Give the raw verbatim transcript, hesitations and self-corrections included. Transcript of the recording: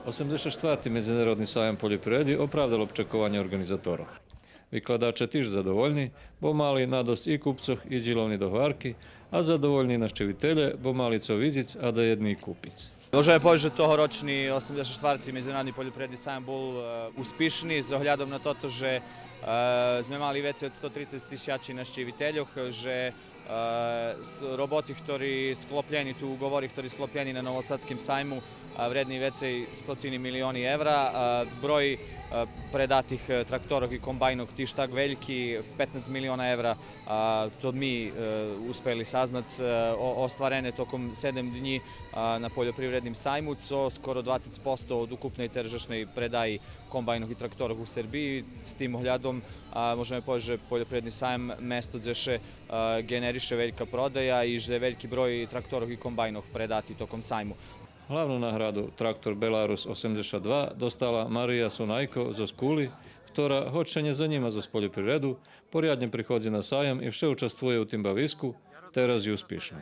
Осемдзешат штварти Медзинародни саям польопривреди оправдал очекованя орґанизаторох. Викладаче тиж задовольни, бо мали надосц и купцох, и дїловни догварки, а задовольни и нащивителє, бо мали цо видзиц, а даєдни и купиц. Можеме повесц же тогорочни осемдзешат штварти Медзинародни польопривредни саям бул, е, успишни з оглядом на тото же, е, зме мали вецей од сто трицец тисячи нащивительох, же, е, с-, роботи хтори склопєни, ту уговори хтори склопєни на Новосадским сайму, а, вредни вецей стотини милиони евра, а, брой, е, предатих, е, тракторох и комбайнох тиж так вельки, петнац милиона евра, а, то ми, е, успели сазнаць, е, о-, остварене током седем днї, а, на польопривредним сайму, цо скоро двацец посто од укупней тржашней предаї комбайнох и тракторох у Сербиї. З тим оглядом, а, можеме повесц же польопривредни саям место дзе ше, а, ґенерише велька продая и же вельки брой тракторох и комбайнох предати током сайму. Главну награду, трактор Беларус осемдзешат два, достала Мария Сунайко зоз Кули, хтора, гоч ше нє занїма зоз польопривреду, поряднє приходзи на саям и вше участвує у тим бависку, тераз и успишно.